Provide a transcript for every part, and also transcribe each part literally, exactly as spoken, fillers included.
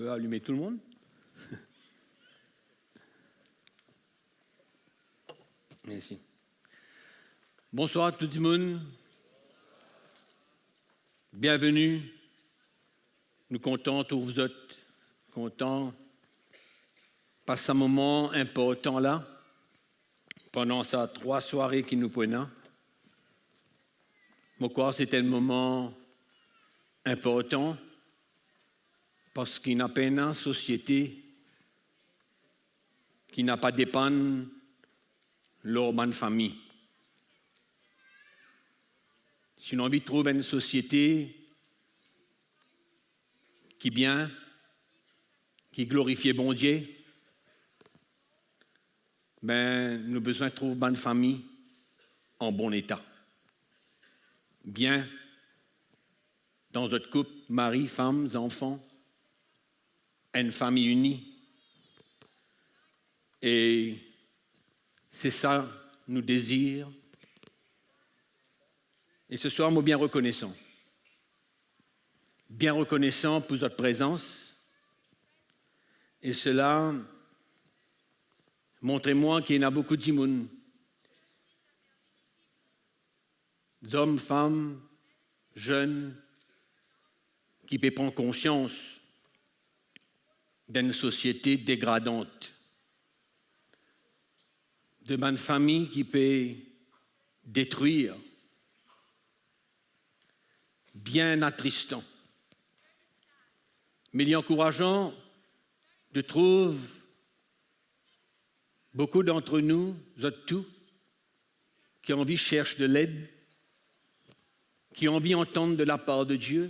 Pe alime tou lemonn. Mersi. Bonswar tou dimoun. Bienveni. Nou kontan trouv zot, kontan pas sa moman inportan la, pandan sa trwa sware ki nou pou ena. Mo krwar se enn moman inportan, parski napa ena sosiete ki napa depann lor bann fami. Si nou anvi trouv enn sosiete ki bien, ki glorifie Bondie, be, nou bizin trouv bann fami an bon eta. Bien dan zot koup, mari, fam, zanfan, enn fami ini. E se sa nou dezir. E seswar, mo bien rekonesan. Bien rekonesan pou zot prezans. E sela montre mwa ki ena boukou dimoun, zom, fam, zenn, ki pe pran konsians dan enn sosiete degradant, de bann fami ki pe detrir. Bien atristan. Me li ankourazan de trouv boukou dantre nou, zot tou, ki anvi cherche de led, ki anvi antann de lapar de Die,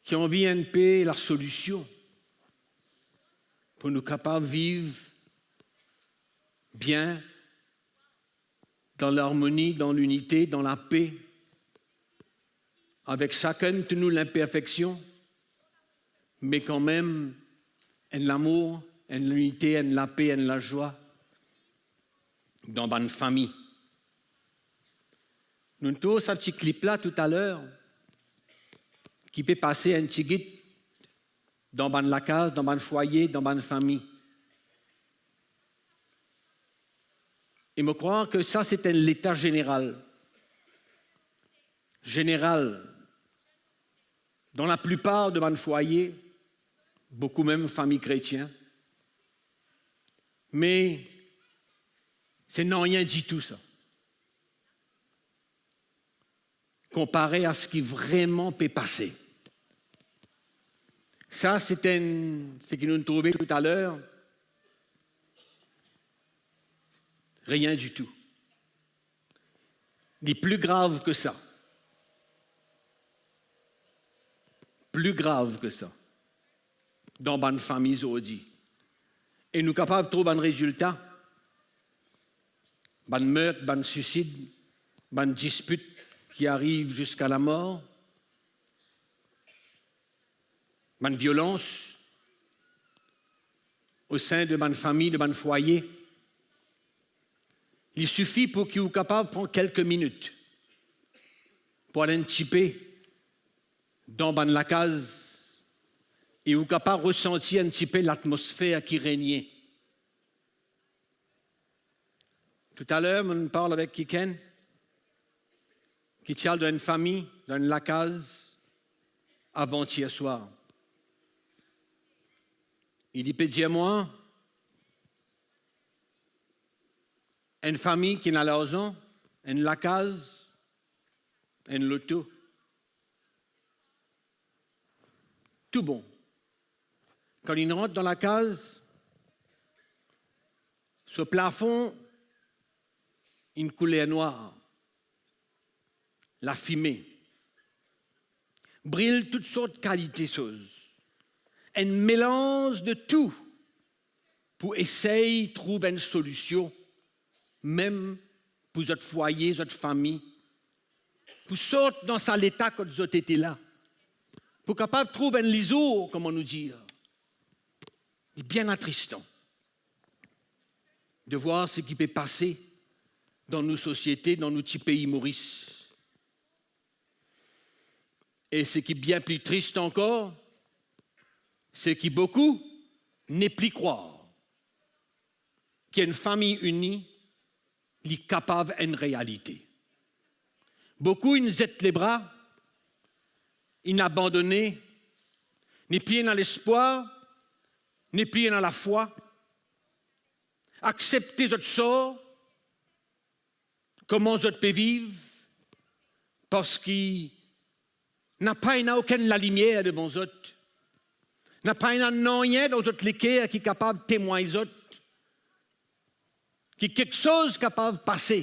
ki anvi enn pe lasolision pou nou kapav viv bien, dan larmoni, dan linite, dan lape, avek sakenn de nou linperfeksion, me kanmem enn lamour, enn linite, enn lape, enn lazwa dan bann fami. Nou'nn trouv sa ti klip la toutaler, ki pe pase enn tigit dan bann lakaz, dan bann fwaye, dan bann fami. E mo krwar ki sa se enn leta zeneral, zeneral, dan laplipar de bann fwaye, boukou mem fami kretien. Me se nanye ditou sa, konpare a seki vreman pe pase. Sa, se enn, seki nou'nn trouve toutaler, rien ditou. Li pli grav ki sa. Pli grav ki sa. Dan bann fami zordi. E nou kapav trouv bann rezilta, bann mert, bann sisid, bann dispit ki ariv ziska lamor, bann violans o sin de bann fami, de bann fwaye. Li sifi pou ki ou kapav pran kelke minit pou al enn tipe dan bann lakaz e ou kapav resanti enn tipe latmosfer ki regne. Toutaler, mo'nn parl avek kikenn ki ti al dan enn fami, dan enn lakaz, avantier swar. E li pe dir mwa, enn fami ki ena larzan, enn lakaz, enn loto, tou bon. Kan li rant dan lakaz, so plafon inn kouler nwar, lafime, bril tout sort kalite soz, enn melanz de tou pou esey trouv enn solision, mem pou zot fwaye, zot fami, pou sort dan sa leta kot zot ete la, pou kapav trouv enn lizour, kouma nou dir. Li bien atristan de vwar seki pe pase dan nou sosiete, dan nou ti pei Moris. E seki bien pli tris ankor, Ce qui beaucoup ne plus croire, ki enn fami ini, li kapav enn realite. Boukou inn zet lebra, inn abandone, nepli ena lespwar, nepli ena lafwa. Aksepte zot sor, kouma zot pe viv, parski napa ena okenn lalimier devan zot. Napa ena nanye dan zot leker ki kapav temwagn zot ki kiksoz kapav pase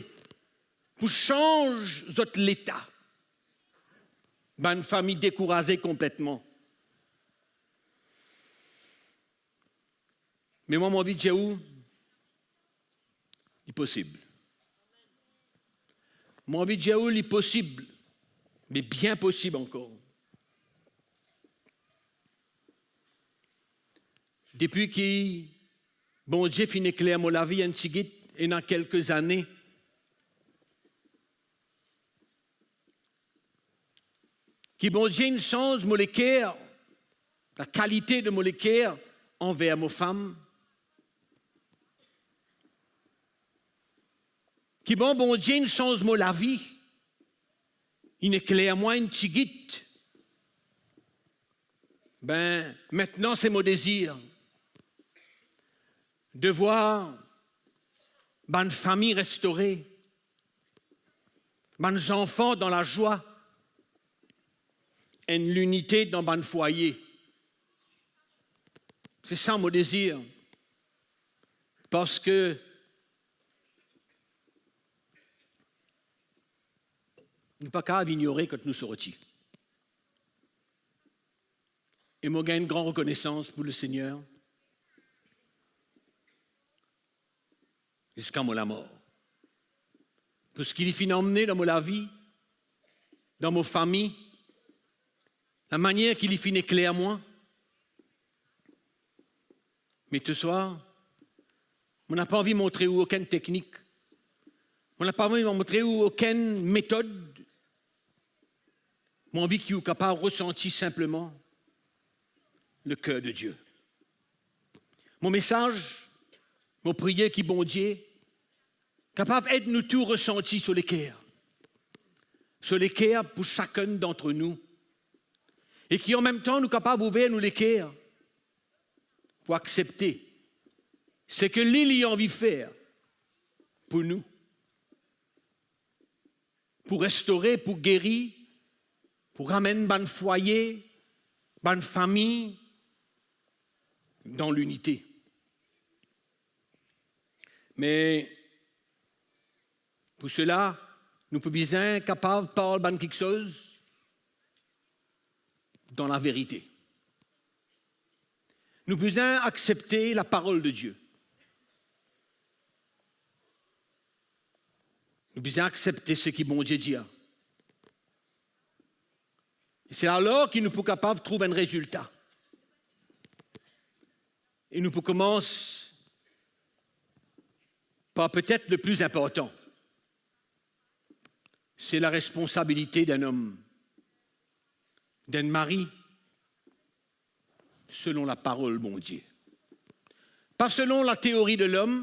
pou sanz zot leta. Bann fami dekouraze konpletman. Me mwa, mo anvi dir ou, li posib. Mo anvi dir ou, li posib, me bien posib ankor. Depi ki Bondie finn ekler mo lavi enn tigit, ena kelke zane, ki Bondie inn sanz mo leker, lakalite de mo leker anver mo fam. Ki bon, Bondie inn sanz mo lavi, inn ekler mwa enn tigit. Be, aster se mo dezir de vwar bann fami restore, bann zanfan dan lazwa, enn linite dan bann fwaye. Se sa mo dezir, parski nou pa kapav ignore kot nou sorti. E mo gagn enn gran rekonesans pou Lesegner ziska mo lamor, pou seki li finn amne dan mo lavi, dan mo fami, lamanier ki li finn ekler mwa. Me seswar, mo napa anvi montre ou okenn teknik. Mo napa anvi montre ou okenn metod. Mo anvi ki ou kapav resanti sinpleman leker de Die. Mo mesaz, mo priye ki Bondie kapav ed nou tou resanti so leker. So leker pou sakenn dantre nou. E ki anmemtan nou kapav ouver nou leker pou aksepte seki li, li anvi fer pou nou. Pou restore, pou geri, pou ramenn bann fwaye, bann fami dan linite. Me pou sela, nou pou bizin kapav parl bann kiksoz dan laverite. Nou bizin aksepte laparol de Die. Nou bizin aksepte seki Bondie dir. E se alor ki nou pou kapav trouv enn rezilta. E nou pou koumans par petet le pli inportan. Se laresponsabilite d'enn om, d'enn mari, selon laparol Bondie. Pa selon lateori de lom,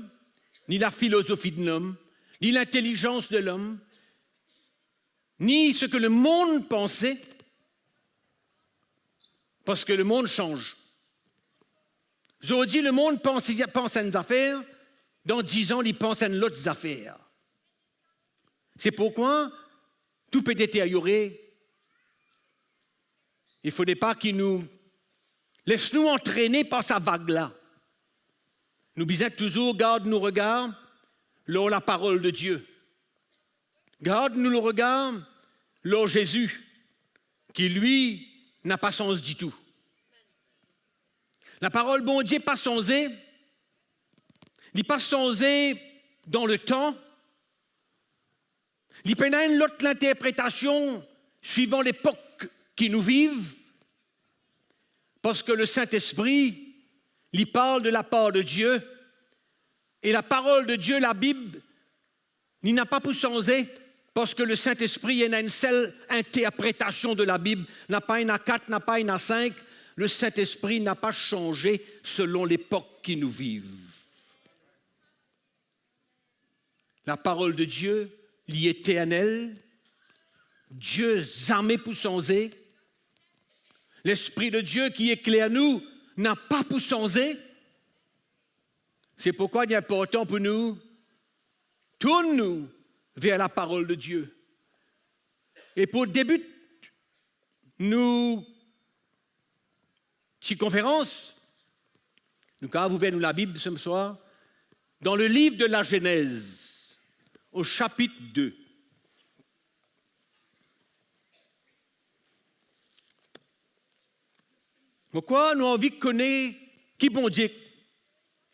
ni lafilozofi de lom, ni lintelizans de lom, ni seki lemond panse, parski lemond sanz. Zordi lemond pans, pans enn zafer, dan diz an li pans enn lot zafer. Se pourkwa tou pe deteryore. Li fode pa ki nou les nou antrene par sa vag la. Nou bizin touzour gard nou regar lor laparol de Die. Gard nou regar lor Zezi, ki li napa sanz ditou. Laparol Bondie pa sanze, li pa sanze dan letan, li pena enn lot linterpretasion swivan lepok ki nou viv, parski Lesintespri, li parl de lapar de Die, e laparol de Die, Labib, li napa pou sanze, parski Lesintespri ena enn sel interpretasion de Labib, napa ena kat, napa ena sink, Le Saint-Esprit n'a pas changé selon l'époque qui nous vivons. Laparol de Die, li eternel. Die zame pou sanze. Lespri de Die ki ekler nou napa pou sanze. Se pourkwa li inportan pou nou tourn nou ver laparol de Die. E pou debit nou ti konferans, nou kapav ouver nou Labib se swar, dan le liv de la Zenez, o sapit de. Mo krwar nou anvi kone ki Bondie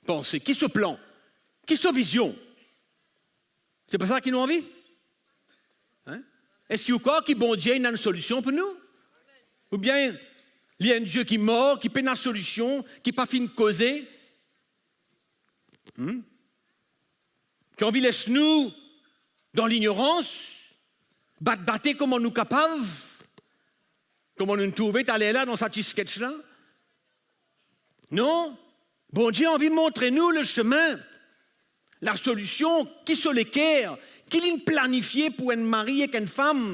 panse, ki so plan, ki so vizion. Se pa sa ki nou anvi? Hein? Eski ou krwar ki Bondie ena enn solision pou nou? Oubien li enn Die ki mor, ki pena solision, ki pa finn koze? Hmm? Ki anvi les nou dan lignorans, bat-bate kouma nou kapav, kouma nou trouve taler la dan sa ti sketch la? Non, Bondie anvi montre nou le semin, la solision, ki so leker, ki linn planifie pou enn mari ek enn fam,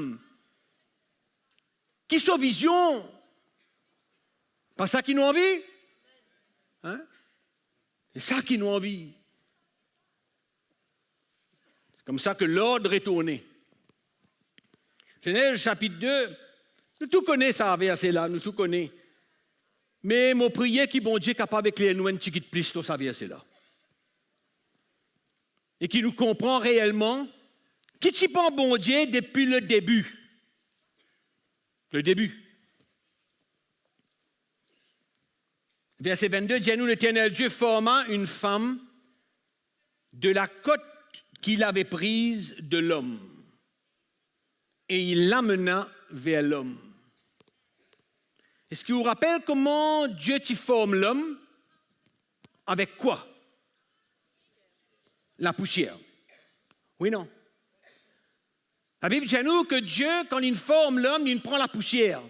ki so vizion. Pa sa ki nou anvi? Hein? Se sa ki nou anvi. Koumsa ke lord retourne. Zenez sapit de, nou tou kone sa verse la, nou tou kone. Me mo priye ki Bondie kapav ekler nou enn tigit plis lor sa verse la. E ki nou konpran reelman ki ti plan Bondie depi le debi. Le debi. Verse vennde dir nou, Leternel Die forma enn fam de lakot ki li ave priz de lom, e li lamena ver lom. Eski ou rapel kouma Die ti form lom? Avek kwa? Lapousier. Wi, non? Labib dir nou ke Die, kan linn form lom, linn pran lapousier,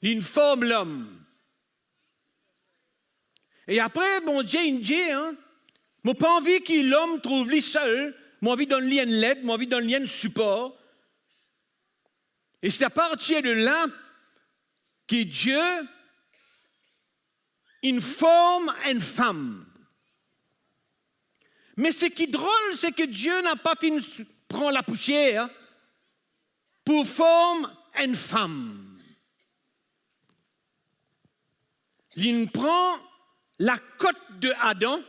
linn form lom. E apre, Bondie inn dir, hein, mo pa anvi ki lom trouv li sel, mo anvi donn li enn led, mo anvi donn li enn sipor. E se apartir de la ki Die inn form enn fam. Me seki drol, se ke Die napa finn s-, pran lapousier pou form enn fam. Linn pran lakot de Adam,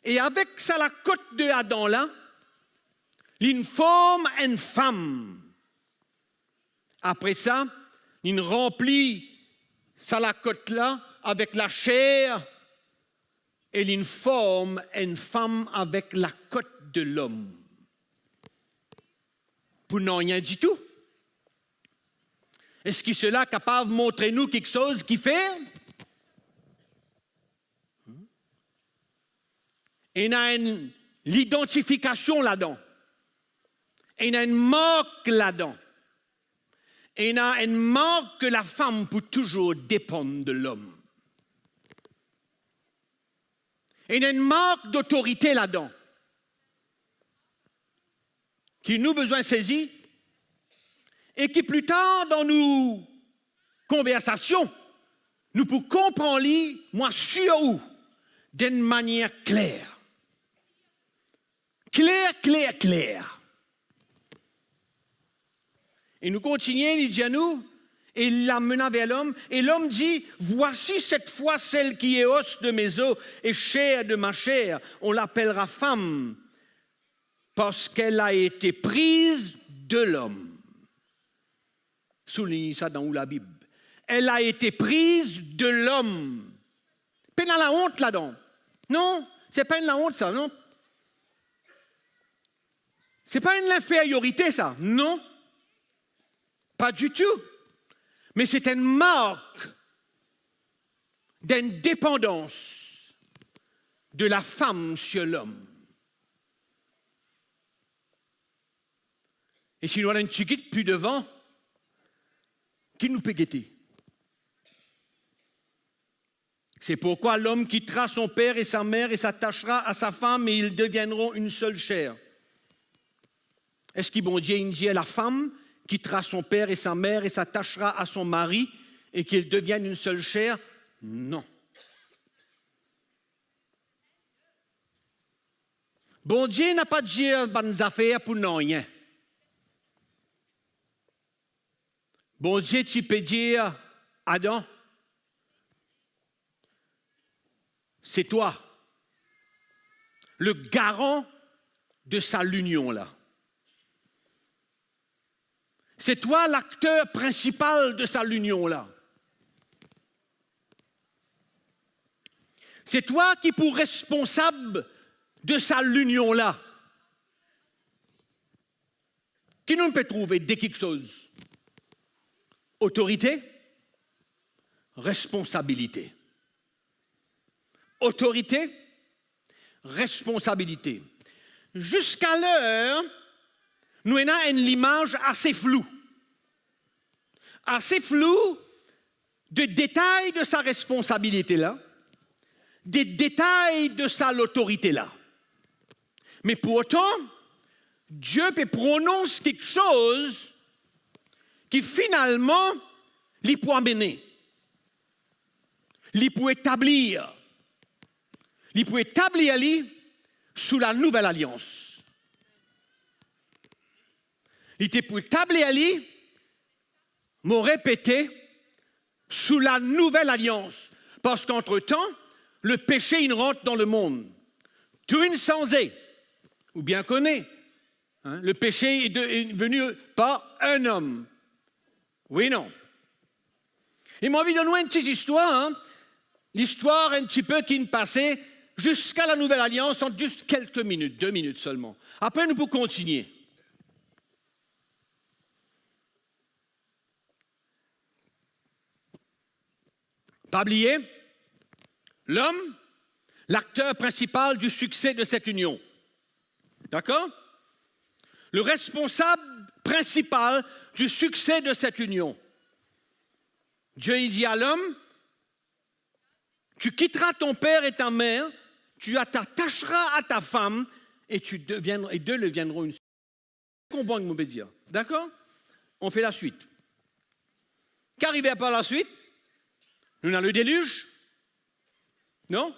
e avek sa lakot de Adam la, linn form enn fam. Apre sa, linn ranpli sa lakot la avek laser, e linn form enn fam avek lakot de lom. Pou nanye ditou. Eski sela kapav montre nou kiksoz ki fer? Ena enn lidantifikasion ladan. Ena enn mark ladan. Ena enn mark ke lafam pou touzour depann de lom. Ena enn mark dotorite ladan ki nou bizin sezi, e ki pli tar dan nou konversasion, nou pou konpran li, mo asir ou, dan enn manier kler. Kler, kler, kler. E nou kontinie, li dir nou, e li amenn ver lom, e lom dir, Voici cette fois celle qui est os de mes os et chair de ma chair, on l'appellera femme, parce qu'elle a été prise de l'homme. Soulign sa dan ou Labib. Elle a été prise de l'homme. Pena laont ladan. Non, se pa enn laont sa, non. Se pa enn linferiorite sa, non. Pa ditou. Me se enn mark d'enn depandans de lafam sir lom. E si nou al enn tigit pli devan, ki nou pe gete? C'est pourquoi l'homme quittera son père et sa mère et s'attachera à sa femme et ils deviendront une seule chair. Eski Bondie inn dir lafam kitera son per e sa mer e s'atasera a son mari e ki devienn enn sel ser? Non. Bondie napa dir bann zafer pou nanye. Bondie ti pe dir Adam, c'est toi le garant de sa linion la. C'est toi l'acteur principal de sa linion la. C'est toi ki pou responsab de sa linion la. Ki nou pe trouve de kiksoz? Otorite, responsabilite. Otorite, responsabilite. Ziska ler, nou ena enn limaz ase flou. Ase flou de detay de sa responsabilite la, de detay de sa lotorite la. Me pourtan, Die pe pronons kiksoz ki finalman li pou amene, li pou etablir, li pou etablir li sou la nouvel alians. Li ti pou etablir li, mo repete, sou la nouvel alians, parski antretan, lepese inn rant dan lemond. Tou inn sanze. Ou bien kone, hein, lepese est de, est venu par un homme. Wi, non? E mo anvi donn ou enn ti zistwar, hein? Listwar enn tipe ki'nn pase ziska la nouvel alians, an zis kelke minit, de minit selman. Apre, nou pou kontigne. Pa bliye, l'homme, l'acteur principal du succès de cette union. D'accord? Le responsable principal du succès de cette union. Dieu, il dit à l'homme, tu quitteras ton père et ta mère, tu t'attacheras à ta femme et tu deviendras, et deux deviendront une. Konpran ki mo pe dir. Dakor? On fait la suite. Ki arive par la suite? Nou ena le déluge, non?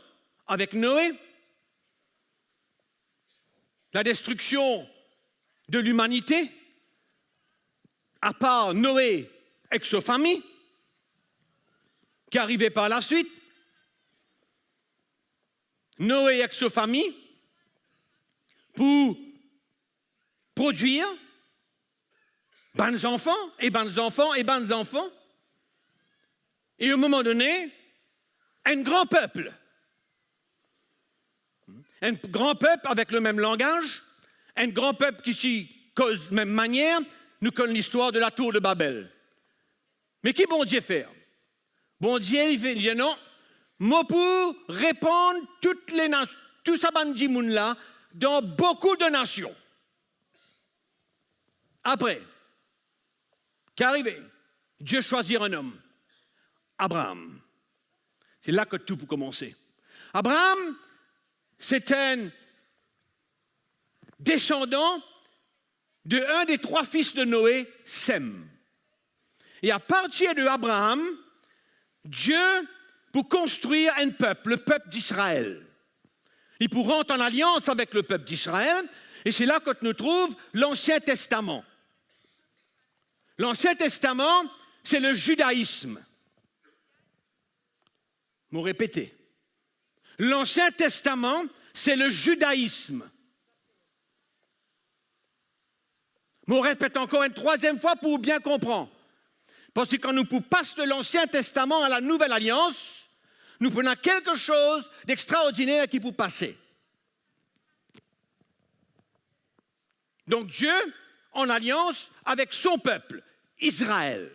Avek Noe, la destriksion de limanite, apar Noe ek so fami. Ki arive par la suite? Noe ek so fami pou prodwir bann zanfan, e bann zanfan, e bann zanfan. E a enn moman done, enn gran pep. Enn gran pep avek lemem langaz, enn gran pep ki ti koz mem manier. Nou konn listwar de la tour de Babel. Me ki Bondie fer? Bondie, li finn dir, non, mo pou repann tou le na-, tou sa bann dimoun la dan boukou de nasion. Apre, ki arive? Dieu choisit un homme, Abraham. Se la ki tou pou koumanse. Abraham, se enn desandan de enn de trwa fis de Noe, Sem. E apartir de Abraham, Dieu pou konstrir enn pep, le pep d'Israel. Li pou rant an alians avek le pep d'Israel, e se la kot nou trouv Lansien Testaman. Lansien Testaman, se le zidaism. Mo repete. Lansien Testaman, se le zidaism. Mo repet ankor enn trwaziem fwa pou ou bien konpran. Parski kan nou pou pas de Lansien Testaman a la Nouvel Alians, nou pou ena kiksoz dextraordiner ki pou pase. Donk, Dieu an alians avek son pep, Izrael.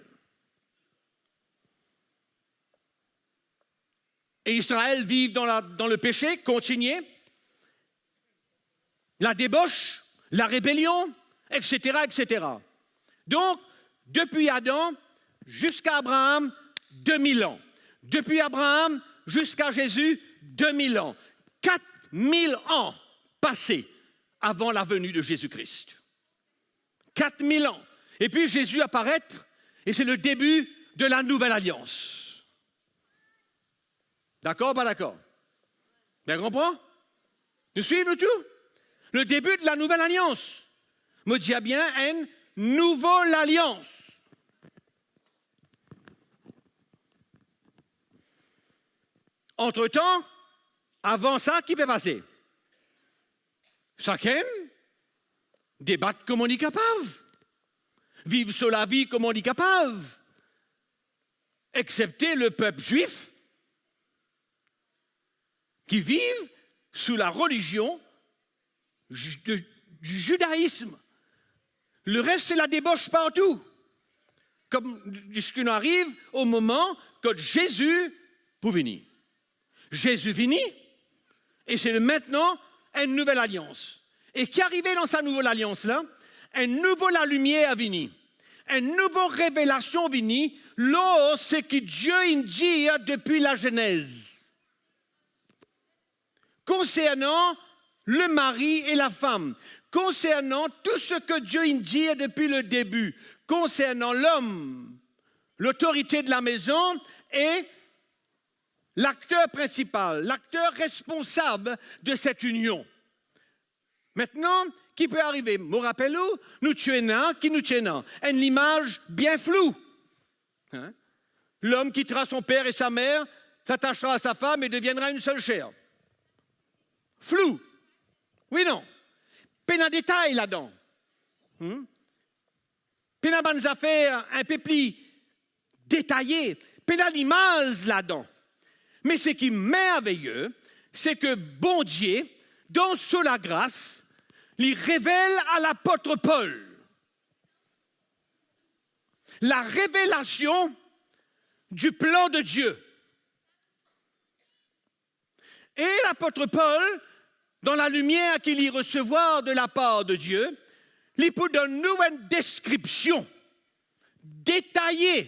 E Izrael viv dan la, dan lepese, kontinie, ladebos, larebelion, etsetera, etsetera. Donk, depi Adam ziska Abraham, de mil an. Depi Abraham ziska Zezi, de mil an. Kat mil an pase avan laveni de Zezi Kri. Kat mil an. Epi Zezi aparet, e se le debi de la nouvel alians. Dakor, pa dakor? Bien konpran? Nou swiv nou tou? Le debi de la nouvel alians. Mo dir bien, enn nouvo lalians. Antretan, avan sa, ki pe pase? Sakenn debat kouma li kapav, viv so lavi kouma li kapav, exsepte lepep Zwif ki viv sou larelizion ju-, de, du judaism. Leres, se ladebos partou. Kom ziska nou ariv o moman kot Zezi pou vini. Zezi vini, e se le mintnan enn nouvel alians. E ki arive dan sa nouvo lalians la? Enn nouvo lalimier vini. Enn nouvo revelasion vini lor seki Die inn dir depi lazenez. Konsernan le mari e lafam, konsernan tou seki Die inn dir depi le debi, konsernan lom, lotorite de lamezon e lakter prinsipal, lakter responsab de set inion. Mintnan, ki pe arive? Mo rapel ou, nou ti ena, ki nou ti ena? Enn limaz bien flou. Hein? L'homme quittera son père et sa mère, s'attachera à sa femme et deviendra une seule chair. Flou. Wi, non? Pena detay ladan. Hmm? Pena bann zafer inpe pli detaye, pena limaz ladan. Me seki merveye, seki Bondie, dan so lagras, li revel a lapot Pol la revelasion du plan de Die. E lapot Pol, dan lalimier ki li resevwar de lapar de Die, li pou donn nou enn deskripsion detaye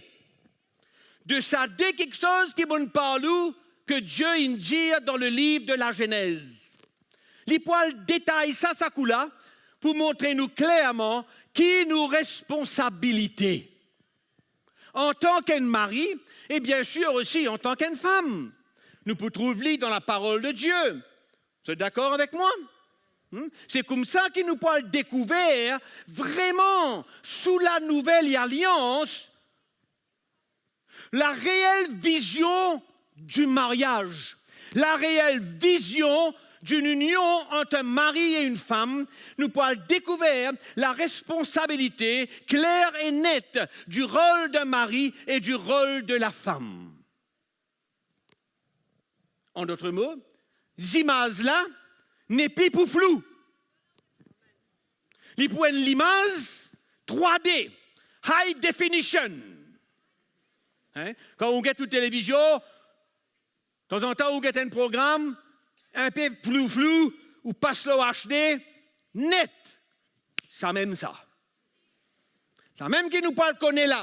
de sa de kiksoz ki mo'nn parl ou, ke Die inn dir dan le liv de Lazenez. Li pou al detay sa, sa kou la, pou montre nou klerman ki nou responsabilite. Antan ki enn mari, e biensir osi antan ki enn fam. Nou pou trouv li dan laparol de Die. Zot dakor avek mwa? Hmm? Se koumsa ki nou pou al dekouver vreman sou la nouvel alians, la reel vizion di maryaz, la reel vizion d'une union entre un mari et une femme, nou pou al dekouver la responsabilite kler e net du rôle d'un mari et du rôle de la femme. En d'autres mots, zimaz la nepli pou flou. Li pou enn limaz trwa D, high definition. Hein? Kan ou get ou televizion, tanzantan ou get enn program inpe flou-flou, ou pas lor H D, net. Samem sa. Samem ki nou pou al kone la.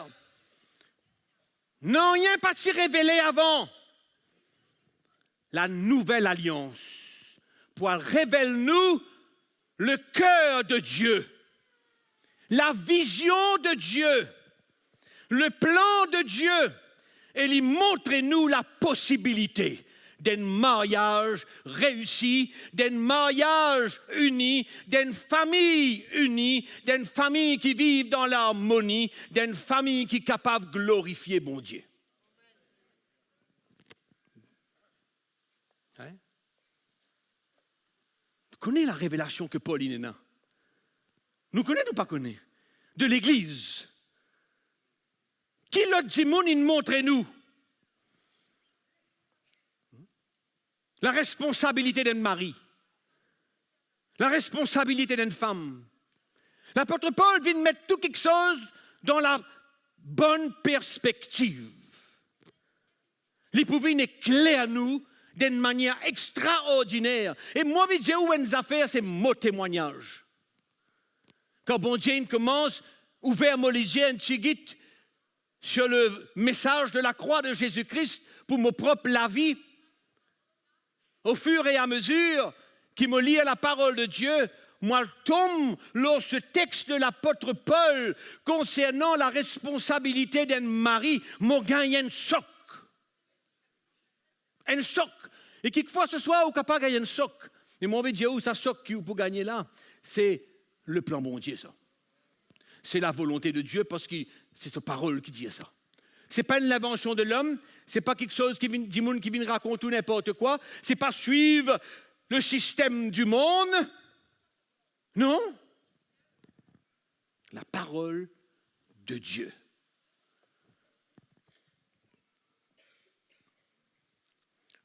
Nanye pa ti revele avan. La nouvel alians pou al revel nou le ker de Die, la vizion de Die, le plan de Die, e li montre nou la posibilite d'enn maryaz reisi, d'enn maryaz ini, d'enn fami ini, d'enn fami ki viv dan larmoni, d'enn fami ki kapav glorifie Bondie. Hein? Nou kone la revelasion ki Pol inn ena. Nou kone, nou pa kone. De legliz. Ki lot dimoun inn montre nou? La responsabilite d'enn mari. La responsabilite d'enn fam. Lapot Pol vinn met tou kiksoz dan la bonn perspektiv. Li pou vinn ekler nou d'enn manier extraordiner. E mo anvi dir ou enn zafer, se mo temwagnaz. Kan Bondie inn koumans ouver mo lizie enn tigit sur le message de la croix de Jésus-Christ pou mo prop lavi, Au fur et à mesure ki mo lir laparol de Die, mo al tom lor se text de lapot Pol konsernan laresponsabilite d'enn mari, mo gagn enn sok. Enn sok. E kikfwa seswar ou kapav gagn enn sok. E mo anvi dir ou, sa sok ki ou pou gagne la, se leplan Bondie sa. Se lavolonte de Die, parski se so parol ki dir sa. Se pa enn linvansion de lom, se pa kiksoz ki vinn, dimoun ki vinn rakont ou ninport kwa, se pa swiv le sistem dimond. Non. Laparol de Die.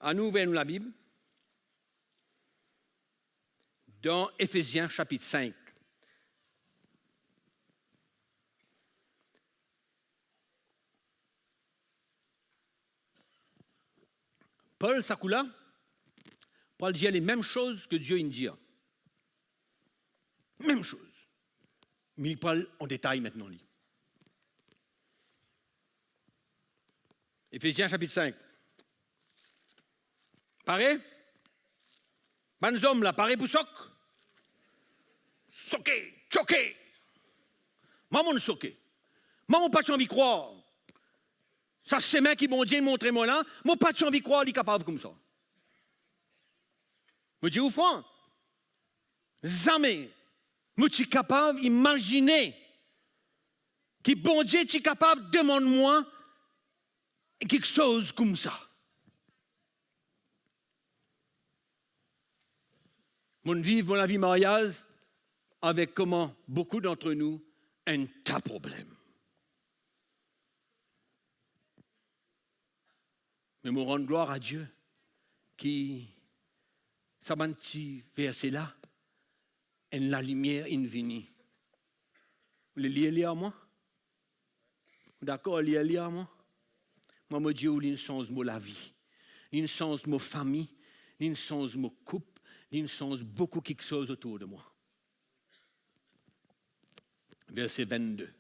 Anou ouver nou Labib dan Efezien sapit sink. Pol, sa kou la, pou al dir limem soz ki Die inn dir. Mem soz. Me li pou al an detay aster li. Efezien sapit sink. Pare? Bann zom la, pare pou sok? Soke, soke. Mwa, mo soke. Mwa, mo pa ti anvi krwar. Sa semin ki Bondie montre mwa la, mo pa ti anvi krwar li kapav koumsa. Mo dir ou fran, zame mo ti kapav imazine ki Bondie ti kapav demann mwa kiksoz koumsa. Mo'nn viv mo lavi maryaz avek, kouma boukou dantre nou, enn ta problem. Me mo rann glwar a Die ki sa bann ti verse la, enn lalimier inn vini. Ou le lir li ar mwa? Ou dakor lir li ar mwa? Mwa, mo dir ou, li'nn sanz mo lavi, li'nn sanz mo fami, li'nn sanz mo koup, li'nn sanz boukou kiksoz otour de mwa. Verse vennde.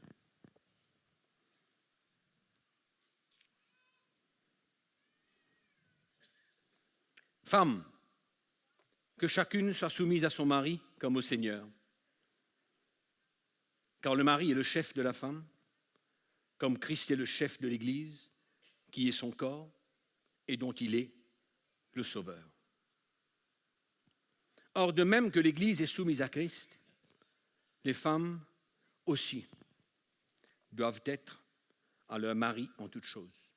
Femmes, que chacune soit soumise à son mari comme au Seigneur. Car le mari est le chef de la femme, comme Christ est le chef de l'Église, qui est son corps, et dont il est le sauveur. Or, de même que l'Église est soumise à Christ, les femmes aussi doivent être à leur mari en toutes choses.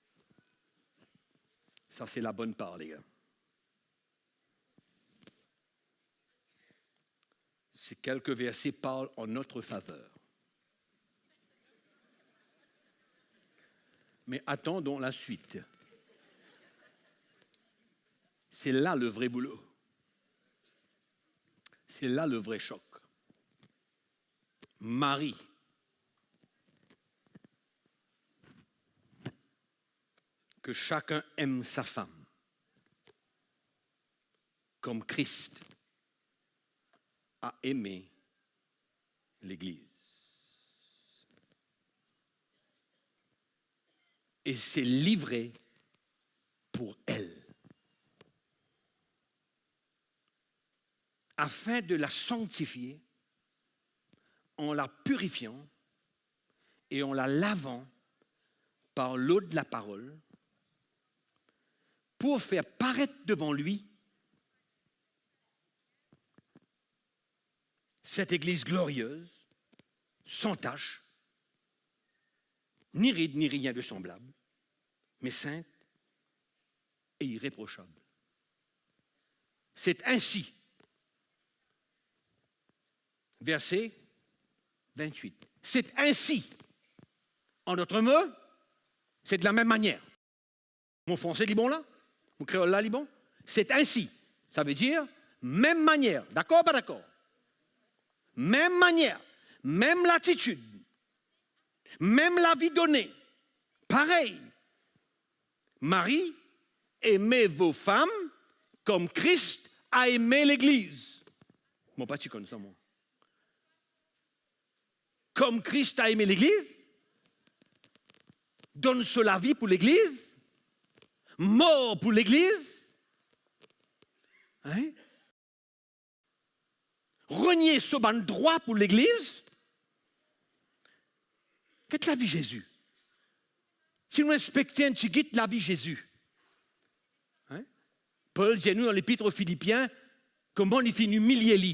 Sa se labonn parle, hein. Si quelques versets parlent en notre faveur. Mais attendons la suite. C'est là le vrai boulot. C'est là le vrai choc. Mari, que chacun aime sa femme comme Christ a aimé l'Église et s'est livré pour elle, afin de la sanctifier en la purifiant et en la lavant par l'eau de la parole, pour faire paraître devant lui cette Église glorieuse, sans tache, ni ride, ni rien de semblable, mais sainte et irréprochable. C'est ainsi, verset vingt-huit, c'est ainsi, en d'autres mots, c'est de la même manière. Mo franse li bon la? Mo kreol la li bon? C'est ainsi. Sa ve dir mem manier. Dakor, pa dakor? Mem manier, mem latitid, mem lavi done, parey. Mari, aimez vos femmes comme Christ a aimé l'Église. Mo pa ti konn sa, mwa. Comme Christ a aimé l'Église, donn so lavi pou Legliz, mor pou Legliz, Hein? Renie so bann drwa pou legliz. Get lavi Zezi. Si nou inspekte enn tigit lavi Zezi, hein? Pol dir nou dan Lepit o Filipien, kouma li finn imilie li,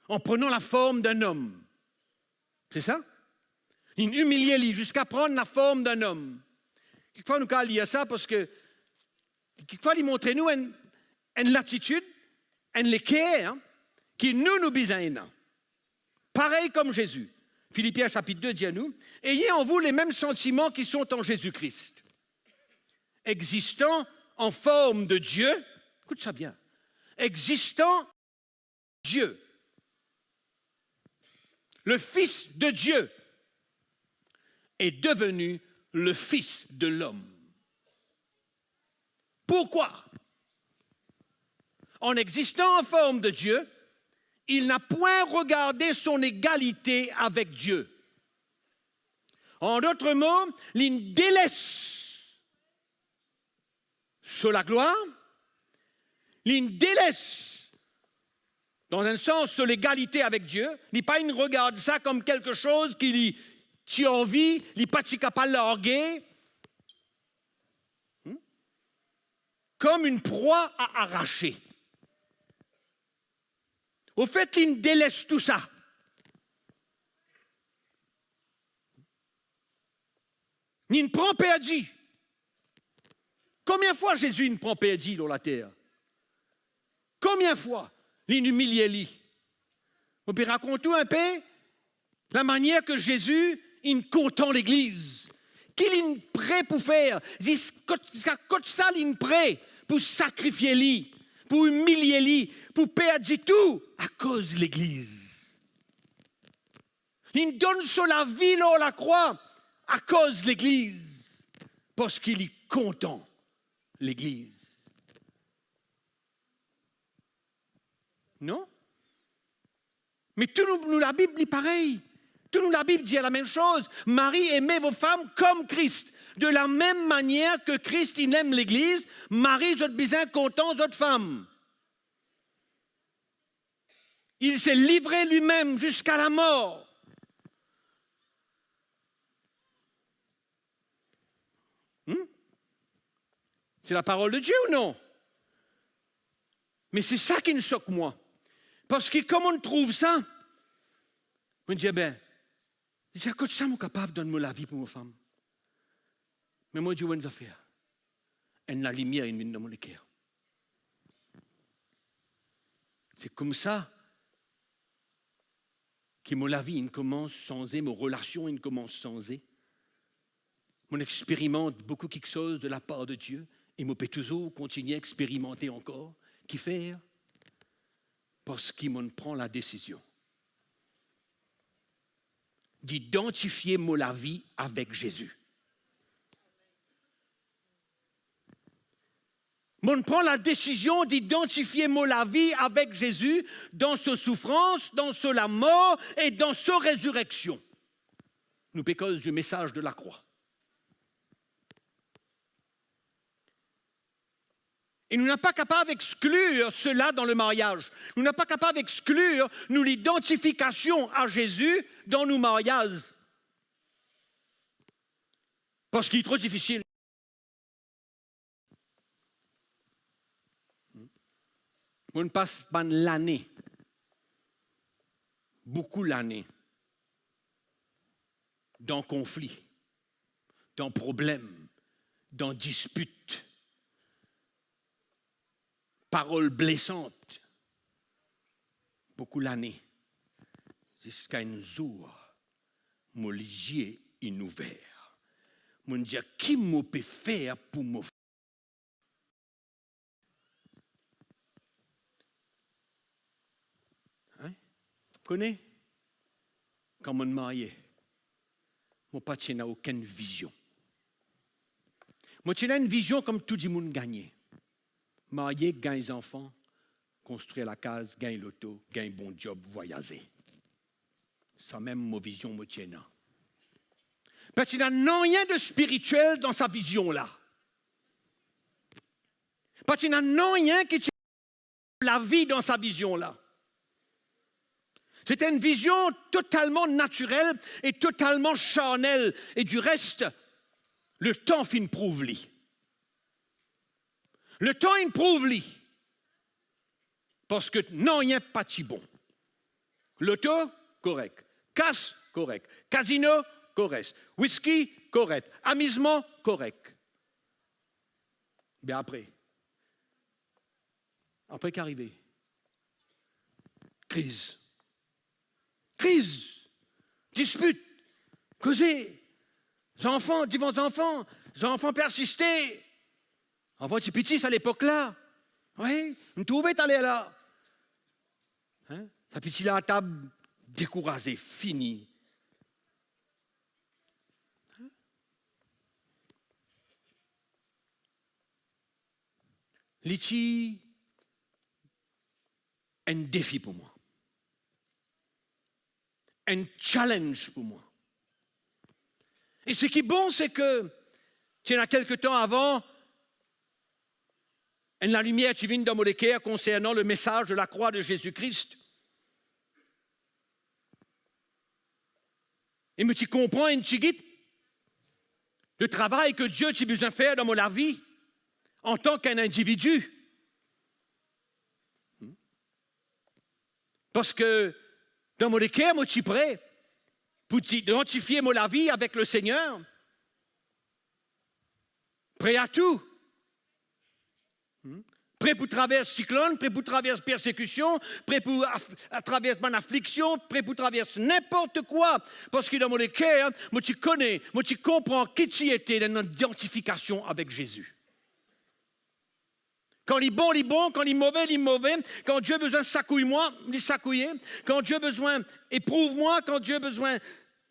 en prenant la forme d'un homme. Se sa? Li imilie li ziska pran la form d'un homme. Kikfwa nou kapav lir sa, parski kikfwa li montre nou enn, enn latitid, enn leker, hein, ki nou, nou bizin ena. Parey kouma Zezi. Filipien sapit de dir nou, ayez en vous les mêmes sentiments qui sont en Jésus-Christ. Existant en forme de Dieu, écoute ça bien, existant Dieu, le Fils de Dieu est devenu le Fils de l'homme. Pourquoi? En existant en forme de Dieu, il n'a point regardé son égalité avec Dieu. En d'autres mots, li deles so laglwar, li deles, dan enn sans, so legalite avek Die, li pa inn regard sa kom kelke soz ki li ti anvi, li pa ti kapav large, hmm? Kom enn prwa a arase. Ofet, li deles tou sa. Li pran perdi. Konbien fwa Zezi inn pran perdi lor later? Konbien fwa li inn imilie li? Mo pe rakont ou inpe lamanier ki Zezi inn kontan legliz. Ki li inn pre pou fer? Zis kot, ziska kot sa li inn pre pou sakrifie li, pou imilie li, pou perdi tou akoz legliz. Li donn so lavi lor lakrwa akoz legliz, parski li kontan legliz. Non? Me tou nou, nou Labib, li parey. Tou nou Labib dir lamem soz. Mari, aimez vos femmes comme Christ. De la même manière que Christ, il aime l'église, mari, zot bizin kontan zot fam. Il s'est livré lui-même jusqu'à la mort. Hmm? C'est la parole de Dieu ou non? Me se sa ki inn sok mwa. Parski kan mo trouv sa, mo dir, be, ziska kot sa mo kapav donn mo lavi pou mo fam? Me mo dir ou enn zafer, enn lalimier inn vinn dan mo leker. Se koumsa ki mo lavi inn koumans sanze, mo relasion inn koumans sanze. Mo experimant boukou kiksoz de la part de Dieu e mo pe touzour kontigne experimante ankor. Kifer? Parski mo pran ladesizion d'idantifie mo lavi avek Zezi. Mo pran ladesizion d'idantifie mo lavi avek Zezi dan so soufrans, dan so lamor e dan so rezireksion. Nou pe koz di mesaz de lakrwa. E nou napa kapav exklir sela dan le maryaz. Nou napa kapav exklir nou lidantifikasion a Zezi dan nou maryaz. Parski li tro difisil. Mo pas bann lane, boukou lane, dan konfli, dan problem, dan dispit, parol blesant, boukou lane, ziska enn zour, mo lizie inn ouver. Mo dir, ki mo pe fer pou mo Hein? Kone, kan mo marye, mo pa ti ena okenn vizion. Mo ti ena enn vizion kom tou dimoun gagne. Marye, gagn zanfan, konstrir lakaz, gagn loto, gagn bon job, vwayaze. Samem mo vizion mo ti ena. Pa ti ena nanye de spiritiel dan sa vizion la. Pa ti ena nanye ki ti lavi dan sa vizion la. C'était une vision totalement naturelle et totalement charnelle. Et du reste, letan finn prouv li. Letan inn prouv li. Parski nanye pa ti bon. Loto, korek. Kas, korek. Kazino, korek. Wiski, korek. Amizman, korek. Be apre, apre ki arive? Kriz. Kriz. Dispit. Koze. Zanfan, divan zanfan. Zanfan pe asiste. Avan ti piti, sa lepok la. Wi, nou trouve taler la. Hein? Sa piti la atab, dekouraze, fini. Hein? Li ti enn defi pou mwa. Enn challenge pou mwa. E seki bon, se ke ti ena kelke tan avan, enn lalimier ti vinn dan mo leker konsernan le message de la croix de Jésus-Christ. E mo ti konpran enn tigit le travay ke Die ti bizin fer dan mo lavi antan ki enn individi. Parski dan mo leker, mo ti pre pou ti idantifie mo lavi avek Lesegner. Pre a tou. Hmm? Pre pou travers siklonn, pre pou travers persekision, pre pou af-, travers bann afliksion, pre pou travers ninport kwa. Parski dan mo leker, mo ti kone, mo ti konpran ki ti ete enn idantifikasion avek Zezi. Kan li bon, li bon, kan li move, li move, kan Die bizin sakouy mwa, li sakouye, kan Die bizin eprouv mwa, kan Die bizin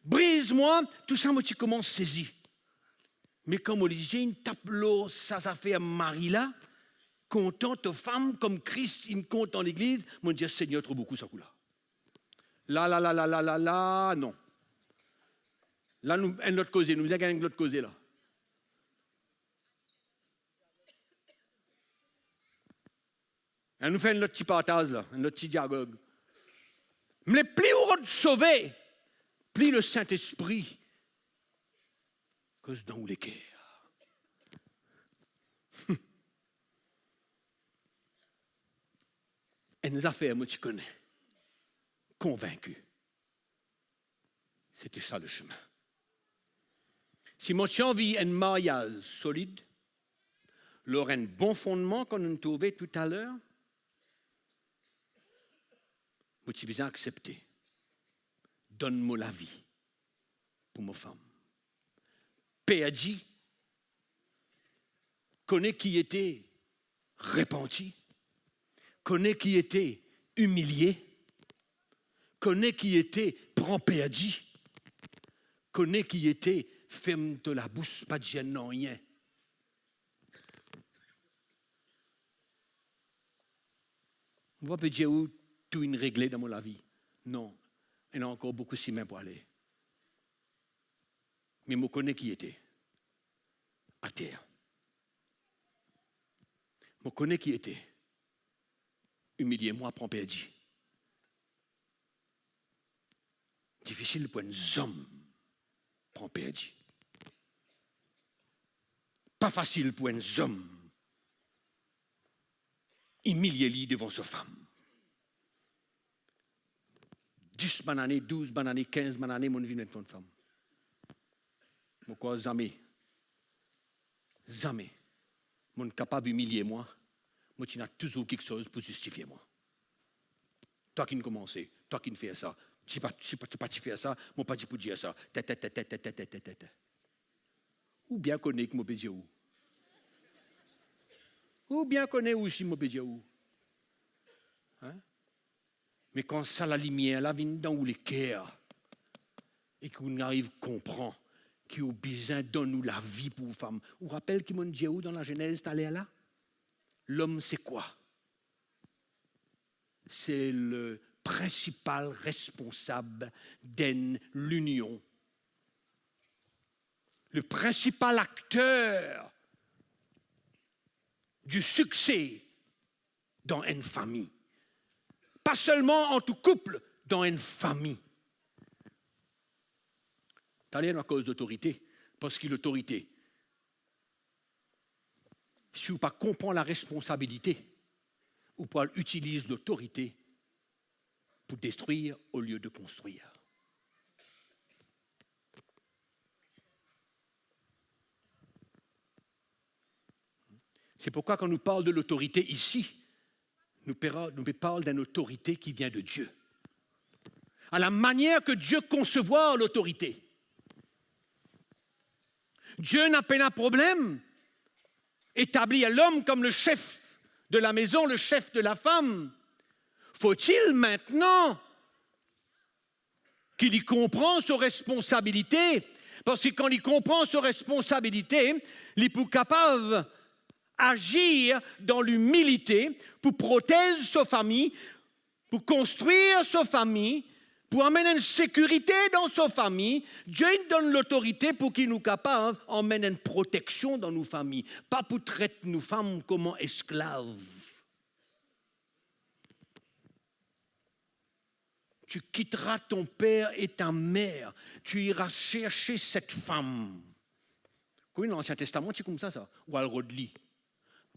briz mwa, tou sa mo ti koumans sezi. Me kan mo lizie inn tap lor sa zafer mari la, kontan to fam, kom Kris inn kontan legliz, mo dir, Segner, tro boukou sa kou la. La, la, la, la, la, la, la, non. La, nou, enn lot koze, nou bizin gagn enn lot koze la. Anou fer enn lot ti partaz la, enn lot ti dialog. Me pli ou rod sove, pli Lesintespri koz dan ou leker. Enn zafer mo ti kone, konvinki. Sete sa le semin. Si mo ti anvi enn maryaz solid, lor enn bon fondman, kan nou trouve toutaler, mo ti bizin aksepte donn mo lavi pou mo fam. Perdi, kone ki ete repanti, kone ki ete imilie, kone ki ete pran perdi, kone ki ete ferm to labous, pa dir nanye. Mo pa pe dir ou tou inn regle dan mo lavi. Non, ena ankor boukou simin pou ale. Me mo kone ki ete ater. Mo kone ki ete imilie mwa, pran perdi. Difisil pou enn zom pran perdi. Pa fasil pou enn zom imilie li devan so fam. Dis bann ane, douz bann ane, kinz bann ane, mo'nn viv enn fam. Mo krwar zame, zame mo'nn kapav imilie mwa, mo ti ena touzour kiksoz pou zistifie mwa. Twa ki'nn koumanse, twa ki'nn fer sa, si pa, si pa, si pa ti fer sa, mo pa ti pou dir sa. Te, te, te. Ou bien kone ki mo pe dir ou. Ou bien kone osi mo pe dir ou. Hein? Me kan sa lalimier la vinn dan ou leker, e ki ou ariv konpran ki ou bizin donn ou lavi pou ou fam. Ou rapel ki mo'nn dir ou dan Lazenez taler la? Lom se kwa? Se le prinsipal responsab d'enn linion. Le principal acteur du succès dan enn fami. Pa selman ant ou koup, dan enn fami. Taler nou a koz lotorite, parski lotorite, si ou pa konpran laresponsabilite, ou pou al itiliz lotorite pou destrir olie de konstrir. C'est pourquoi quand nous parle de l'autorité ici, nou pe, nou pe parl d'une autorité qui vient de Dieu. À la manière que Dieu conçoit l'autorité. Dieu n'a pena problem etablir lom kouma le chef de la maison, le chef de la fam. Faut-il maintenant ki li konpran so responsabilite, parski kan li konpran so responsabilite, li pou kapav azir dan limilite pou protez so fami, pou konstrir so fami, pou amenn enn sekirite dan so fami. Dieu inn donn lotorite pou ki nou kapav amenn enn proteksion dan nou fami, pa pou tret nou fam kouma esklav. Tu quitteras ton père et ta mère, tu iras chercher cette femme. Kouma Lansien Testaman ti koumsa sa, ou al rod li.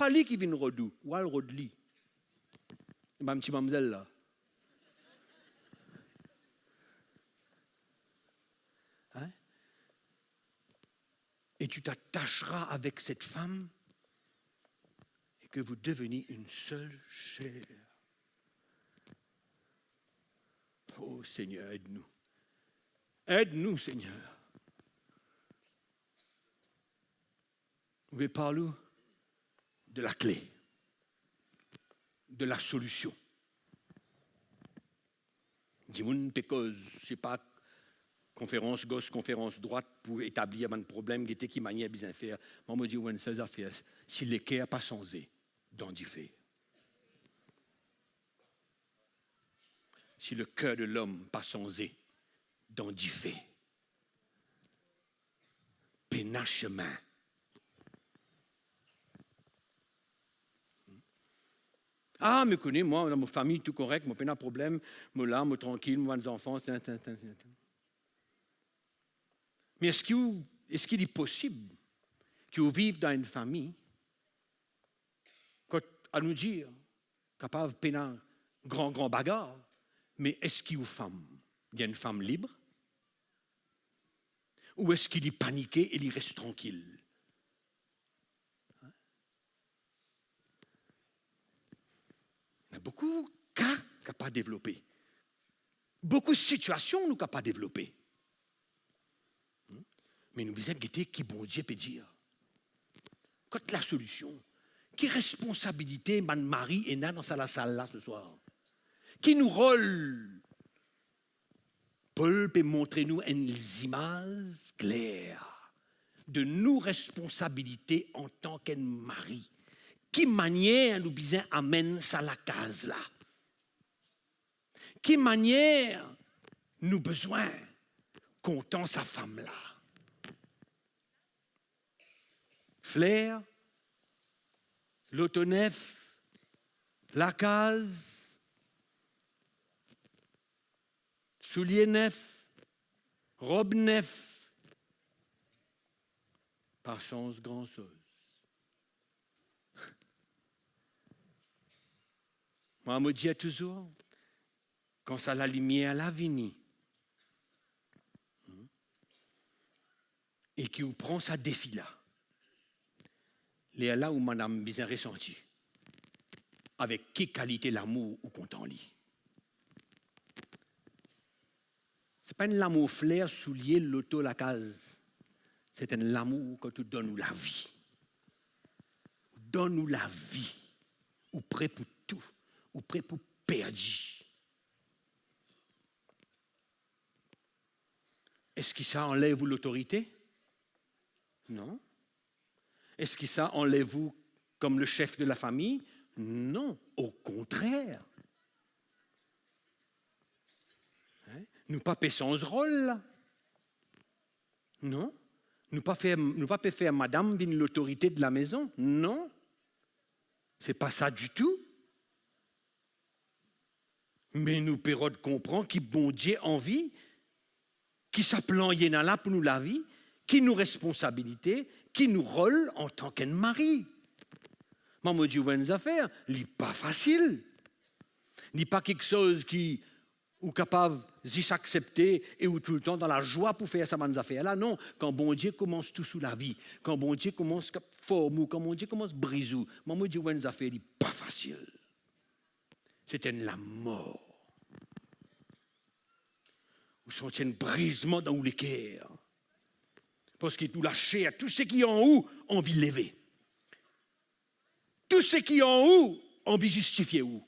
Pa li ki vinn rod ou, ou al rod li. Bann ti mamzel la. Hein? Et tu t'attacheras avec cette femme et que vous deveniez une seule chair. Oh Seigneur, aide-nous. Aide-nous, Seigneur. Mo pe parl ou de lakle, de lasolision. Dimoun pe koz, sepa, konferans gos, konferans drwat pou etablir bann problem, gete ki manier bizin fer. Mwa, mo dir, enn sel zafer, si leker pa sanze, dan dife. Si le cœur de l'homme pa sanze, dan dife. Pena sime. Ah, mo kone, mwa, dan mo fami, tou korek, mo pena problem, mo la, mo trankil, mo bann zanfan, tin, tin, tin, tin, tin. Me eski ou, eski li posib ki ou viv dan enn fami, kot, anou dir, kapav pena gran, gran bagar, me eski ou fam, li enn fam lib? Ou eski li panike e li res trankil? Ena boukou ka kapav devlope. Boukou sitiasion nou kapav devlope. Hmm? Me nou bizin gete ki Bondie pe dir. Kot lasolision? Ki responsabilite bann mari ena dan sa lasal la seswar? Ki nou rol? Pol pe montre nou enn zimaz kler de nou responsabilite antan ki enn mari. Ki manier nou bizin amenn sa lakaz la? Ki manier nou bizin kontan sa fam la? Fler, loto nef, lakaz, soulie nef, rob nef, pa sanz gran soz. Mwa, mo dir touzour, kan sa lalimier la vini, hmm, e ki ou pran sa defi la, lerla ou madam bizin resanti avek ki kalite lamour ou kontan li. Se pa enn lamour fler, soulie, loto, lakaz. Se enn lamour kot ou donn ou lavi. Ou donn ou lavi. Ou pre pou tou. Ou pre pou perdi. Eski sa anlev ou lotorite? Non. Eski sa anlev ou kom le sef de lafami? Non, okontrer. Hein? Nou pa pe sanz rol la. Non. Nou pa fer, nou pa pe fer madam vinn lotorite de lamezon. Non. Se pa sa ditou. Me nou pe rod konpran ki Bondie anvi, ki sa plan li ena la pou nou lavi, ki nou responsabilite, ki nou rol antan ki enn mari. Mwa, mo dir ou enn zafer, li pa fasil. Li pa kiksoz ki ou kapav zis aksepte e ou toultan dan lazwa pou fer sa bann zafer la. Non, kan Bondie koumans tous ou lavi, kan Bondie koumans form ou, kan Bondie koumans briz ou, mwa, mo dir ou enn zafer, li pa fasil. Se enn lamor. Ou santi enn brizman dan ou leker. Parski tou laser, tou seki an ou anvi leve. Tou seki an ou anvi zistifie ou.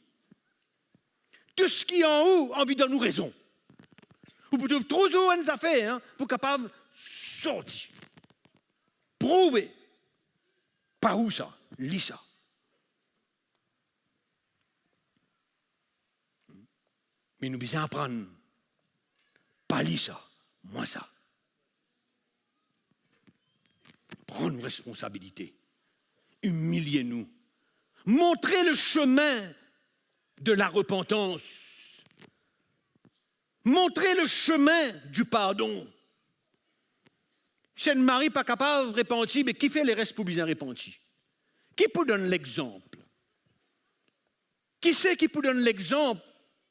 Tou seki an ou anvi donn ou rezon. Ou pou trouv touzour enn zafer, hein, pou kapav sorti. Prouve. Pa ou sa, li sa. Me nou bizin aprann, pa li sa, mwa sa. Pran nou responsabilite, imilie nou, montre le chemin de la repentance, montre le chemin du pardon. Si enn mari pa kapav repanti, be kifer lerest pou bizin repanti? Ki pou donn lexanp? Kiseki pou donn lexanp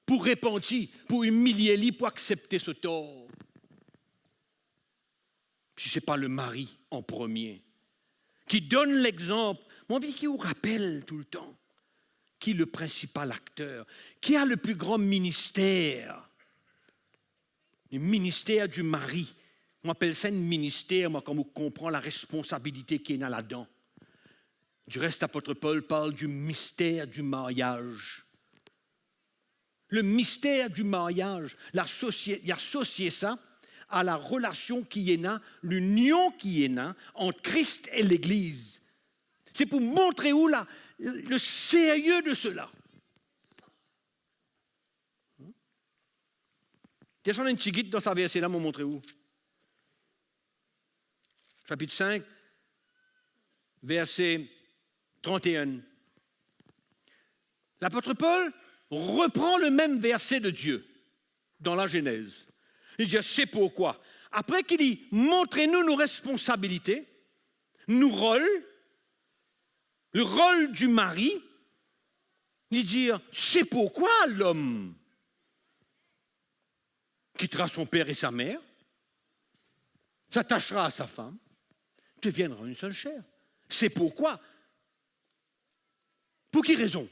pou repanti, pou imilie li, pou aksepte so tor? Si se pa lemari an premie ki donn lexanp, mo anvi ki ou rapel toultan ki le principal acteur, ki a le plus grand ministère, le ministère du mari. Mo apel sa enn minister, mwa, kan ou konpran laresponsabilite ki ena ladan. Du reste, l'apôtre Paul parle du mystère du mariage. Le mystère du mariage, li asosie, li asosie sa a larelasion ki ena, linion ki ena ant Kris e Legliz. Se pou montre ou la, le sérieux de cela. Desann enn tigit dan sa verse la, mo montre ou. Chapitre cinq, verset trente et un. L'apôtre Paul reprend le même verset de Dieu dans la Genèse. Li dir, c'est pourquoi, apre ki li montre nou nou responsabilite, nou rol, le rôle du mari, li dir, c'est pourquoi l'homme quittera son père et sa mère, s'attachera à sa femme, deviendra une seule chair. C'est pourquoi. Pou ki rezon?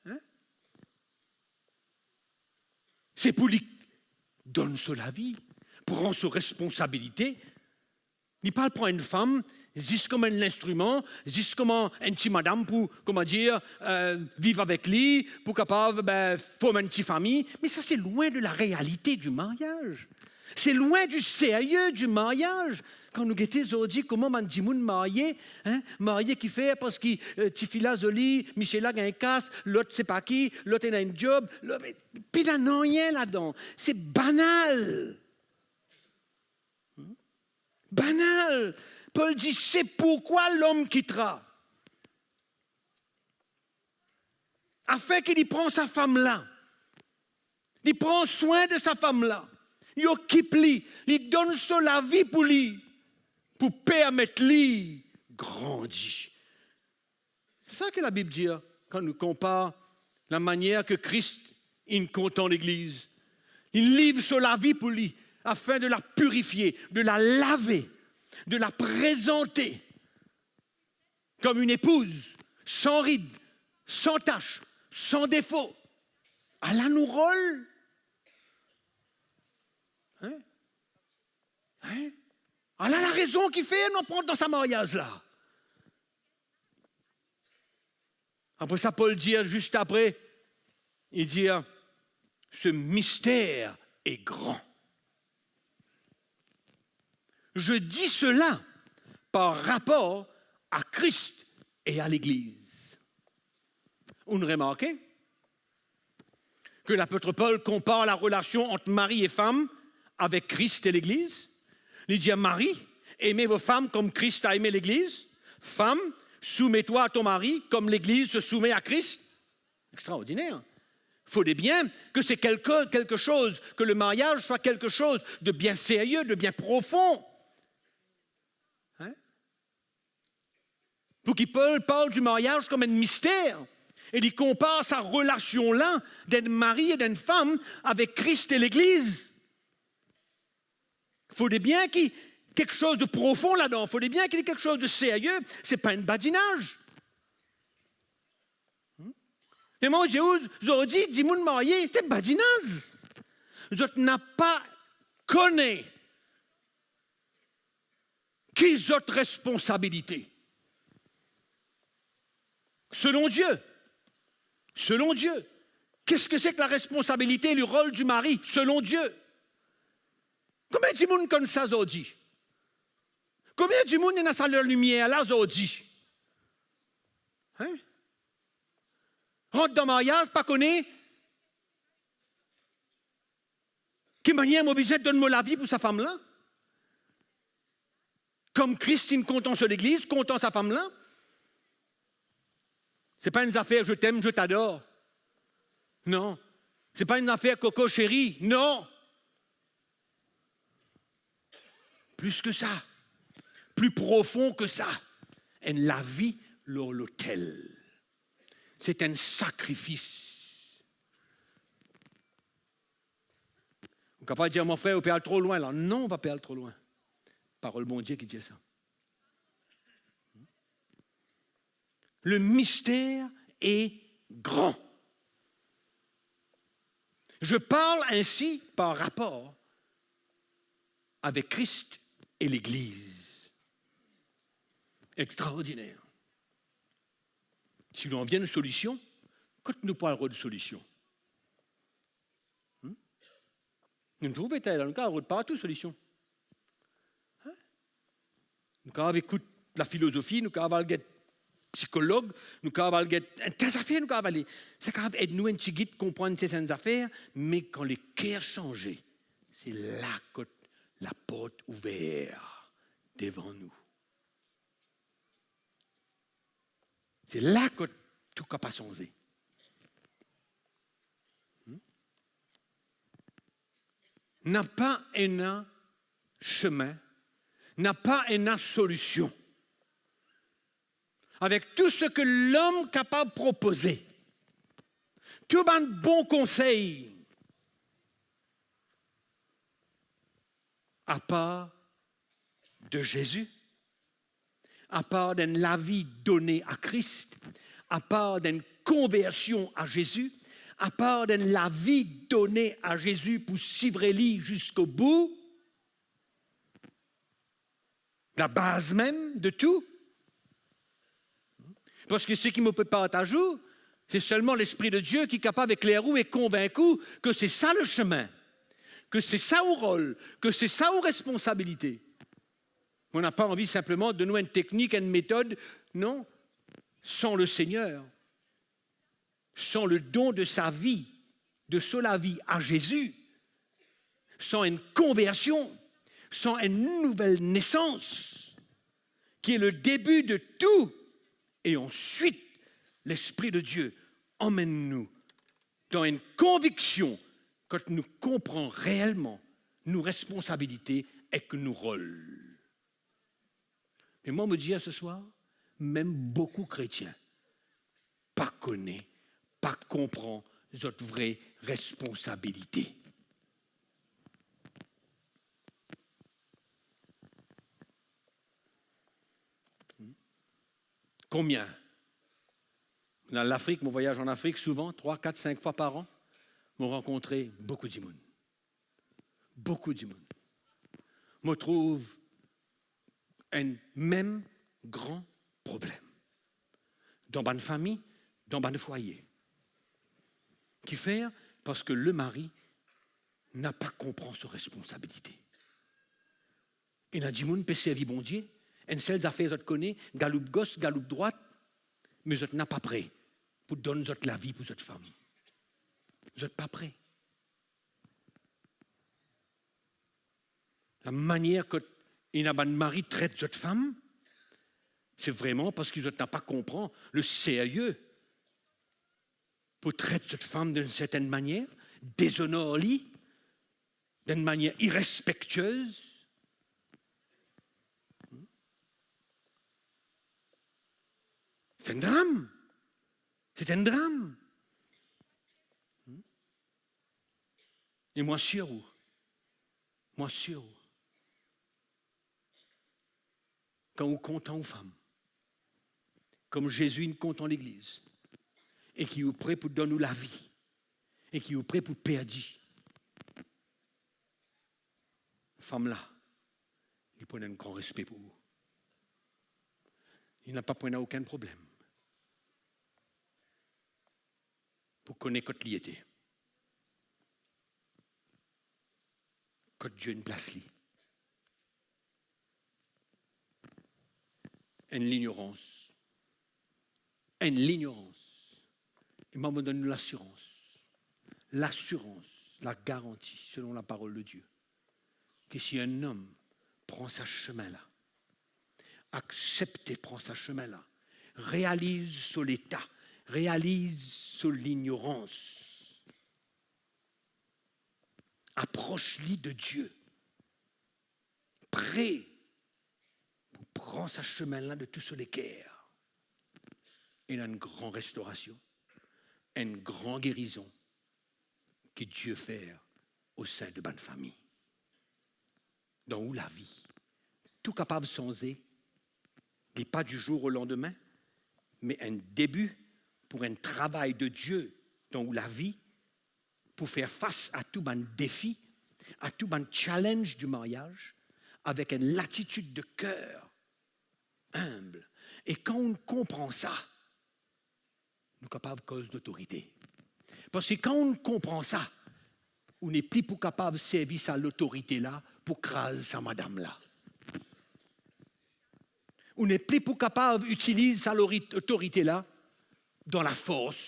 Hein? Se pou li donn so lavi, pran so responsabilite. Li pa al pran enn fam zis kouma enn linstriman, zis kouma enn ti madam pou, kouma dir, euh, viv avek li, pou kapav, ben, form enn ti fami. Me sa, c'est loin de la réalité du mariage. C'est loin du sérieux du mariage. Kan nou gete zordi kouma bann dimoun marye, hein, marye kifer? Parski, euh, tifi la zoli, misie la gagn kas, lot se pa ki, lot ena enn job, lot, me pena nanye ladan. C'est banal. Banal. Paul dir, c'est pourquoi l'homme quittera. Afin ki li pran sa fam la, li pran swin de sa fam la, li okip li, li donn so lavi pou li, pou permet li grandi. Se sa ki Labib dir kan nou konpar lamanier ki Kris inn kontan Legliz. Li liv so lavi pou li, afin de la pirifie, de la lave, de la prezante comme une épouse, sans ride, sans tache, sans défaut. Ala nou rol. Hein? Hein? Ala larezon kifer nou pran dan sa maryaz la. Apre sa, Paul dir zis apre, li dir, ce mystère est grand. Je dis cela par rapport à Christ et à l'Église. Ou remarke ki lapot Paul konpar larelasion ant mari e fam avek Kris e Legliz. Li dir, mari, aimez vos femmes comme Christ a aimé l'Église. Femme, soumets-toi à ton mari comme l'Église se soumet à Christ. Extraordiner. Fode bien ke se kelke, kelke soz, ke le maryaz swa kelke soz de bien serye, de bien profon. Hein? Pou ki Pol parl di maryaz kom enn mister, e li konpar sa relasion la d'enn mari e d'enn fam avek Kris e Legliz. Fode bien ki kiksoz de profon ladan, fode bien ki kiksoz de serye, se pa enn badinaz. Hmm? E mo dir ou, zordi, dimoun marye, se badinaz. Zot napa kone ki zot responsabilite. Selon Dieu, selon Dieu, qu'est-ce que c'est que la responsabilité et le rôle du mari selon Dieu? Konbien dimoun konn sa zordi? Konbien dimoun ena sa lalimier la zordi? Hein? Rant dan maryaz, pa kone ki manier mo bizin donn mo lavi pou sa fam la. Kom Kris inn kontan so Legliz, kontan sa fam la. Se pa enn zafer je t'aime, je t'adore. Non. Se pa enn zafer koko seri. Non. Plis ke sa. Pli profon ke sa. Enn lavi lor lotel. Se enn sakrifis. Ou kapav dir, "Mo frer, ou pe al tro lwin la." Non, ou pa pe al tro lwin. Parol Bondie ki dir sa. Le mystère est grand. Je parle ainsi par rapport avec Christ et l'Église. Extraordinaire. Si nou anvi enn solision, kot nou pou al rod solision? Hmm? Nou trouve tala, nou kapav rod partou solision. Hein? Nou kapav ekout lafilozofi, nou kapav al get psikolog, nou kapav al get enn ta zafer, nou kapav ale. Sa kapav ed nou enn tigit konprann sertin zafer, me kan leker sanze, se la kot laport ouver devan nou. Se la kot tou kapav sanze. Hmm? Napa ena sime, napa ena solision. Avek tou seki lom kapav propoze, tou bann bon konsey, apar de Zezi, apar d'enn lavi done a Kris, apar d'enn konversion a Zezi, apar d'enn lavi done a Zezi pou sivre li ziska bou, labaz mem de tou. Parski seki mo pe partaz ou, se selman Lespri de Die ki kapav ekler ou e konvink ou ke se sa lesime, ke se sa ou rol, ke se sa ou responsabilite. Mo napa anvi sinpleman donn ou enn teknik, enn metod, non. San Lesegner, san le don de sa vie, de so lavi a Zezi, san enn konversion, san enn nouvel nesans, ki est le début de tout, e answit Lespri de Die anmenn nou dan enn konviksion kot nou konpran reelman nou responsabilite ek nou rol. Me mwa, mo dir se swar, mem boukou kretien pa kone, pa konpran zot vre responsabilite. Konbien? Mo al Lafrik, mo vwayaz an Afrik souvan, trwa, kat, sink fwa par an. Mo rankontre boukou dimoun. Boukou dimoun. Mo trouv enn mem gran problem dan bann fami, dan bann fwaye. Kifer? Parski lemari napa konpran so responsabilite. Ena dimoun pe servi Bondie, enn sel zafer zot kone, galoup gos, galoup drwat, me zot napa pre pou donn zot lavi pou zot fam. Zot pa pre. Lamanier kot ena bann mari tret zot fam, se vreman parski zot napa konpran le serye pou tret zot fam dan enn sertenn manier, dezonor li, dan enn manier irespektiez. Se enn dram. Se enn dram. E mo asir ou, mo asir ou, kan ou kontan ou fam, kouma Zezi inn kontan legliz, e ki ou pre pou donn ou lavi, e ki ou pre pou perdi, fam la, li pou ena enn gran respe pou ou. Li napa pou ena okenn problem pou kone kot li ete, kot Dieu inn plas li. Enn lignorans. Enn lignorans. E mo donn nou lasirans. Lasirans, la garanti, selon la parole de Dieu, ki si enn om pran sa semin la, aksepte pran sa semin la, realiz so leta, realiz so lignorans, apros li de Dieu, pre pou pran sa semin la de tou so leker, ena enn gran restorasion, enn gran gerizon ki Dieu fer o sein de bann fami. Dan ou lavi, tou kapav sanze. Li pa du jour au lendemain, me enn debi pou enn travay de Dieu dan ou lavi, pou fer fas a tou bann defi, a tou bann challenge du mariaz, avek enn latitid de ker inb. E kan ou konpran sa, nou kapav koz lotorite. Parski kan ou konpran sa, ou nepli pou kapav servi sa lotorite la pou kraz sa madam la. Ou nepli pou kapav itiliz sa lori-, lotorite la dan lafors,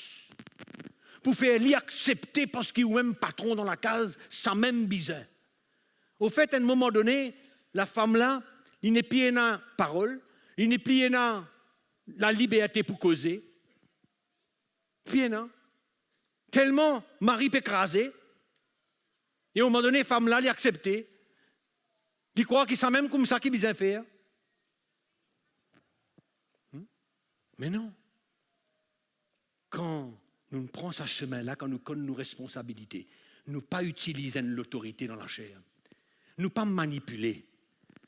pou fer li aksepte, parski ou mem patron dan lakaz, sa mem bizin. Anfet, enn moman done, lafam la, li nepli ena parol, li nepli ena laliberte pou koze. Pi ena. Telman mari pe kraze, e moman done, fam la, li aksepte. Li krwar ki sa mem koumsa ki bizin fer. Hmm? Me non. Kan nou pran sa semin la, kan nou konn nou responsabilite, nou pa itiliz enn lotorite dan laser. Nou pa manipile,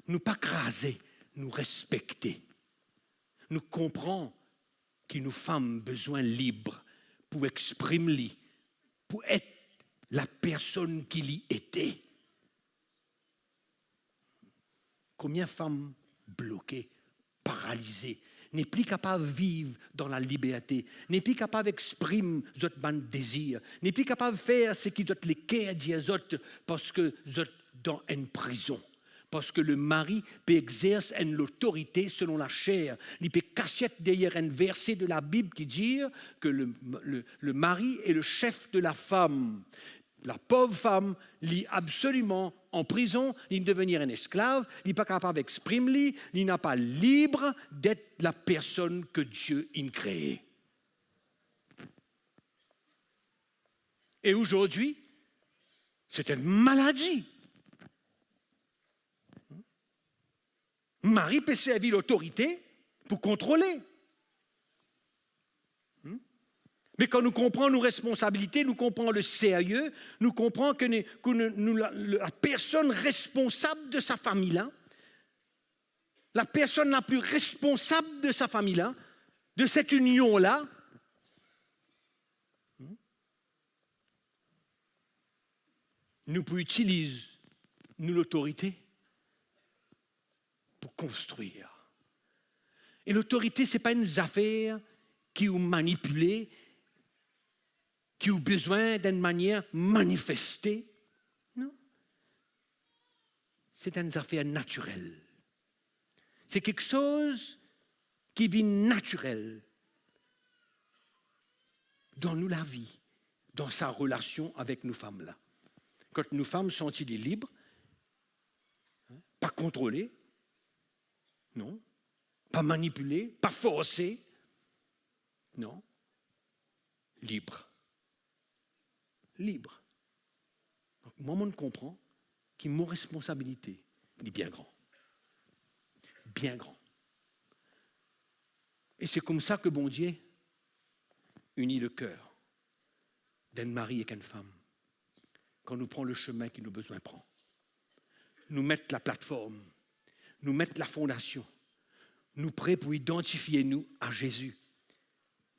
nou pa kraze, nou respekte. Nou konpran ki nou fam bizin lib pou exprim li, pou et lapersonn ki li ete. Konbien fam bloke, paralize, nepli kapav viv dan laliberte, nepli kapav exprim zot bann dezir, nepli kapav fer seki zot leker dir zot, parski zot dan enn prizon. Parski lemari pe exers enn lotorite selon laser. Li pe kasiet deryer enn verse de Labib ki dir ke le, le, lemari est le chef de la femme. Lapov fam, li absoliman an prizon, li devenir enn esklav, li pa kapav exprim li, li napa lib d'et lapersonn ke Dieu inn kree. E azordi, se enn maladi. Mari pe servi lotorite pou kontrole. Hmm? Me kan nou konpran nou responsabilite, nou konpran le serye, nou konpran ke ne-, ke nou, nou la, le, lapersonn responsab de sa fami la, lapersonn lapli responsab de sa fami la, de set inion la, hmm? Nou pou itiliz nou lotorite pou konstrir. E lotorite, se pa enn zafer ki ou manipile, ki ou bizin dan enn manier manifeste. Non. Se enn zafer natirel. Se kiksoz ki vinn natirel dan nou lavi, dan sa relasion avek nou fam la. Kan nou fam santi li lib, pa kontrole, non, pa manipile, pa forse, non, lib. lib. Donk, mwa, mo konpran ki mo responsabilite, li bien gran. Bien gran. E se koumsa ke Bondie ini le ker d'enn mari ek enn fam, kan nou pran le semin ki nou bizin pran. Nou met laplatform, nou met lafondasion, nou pre pou idantifie nou a Zezi.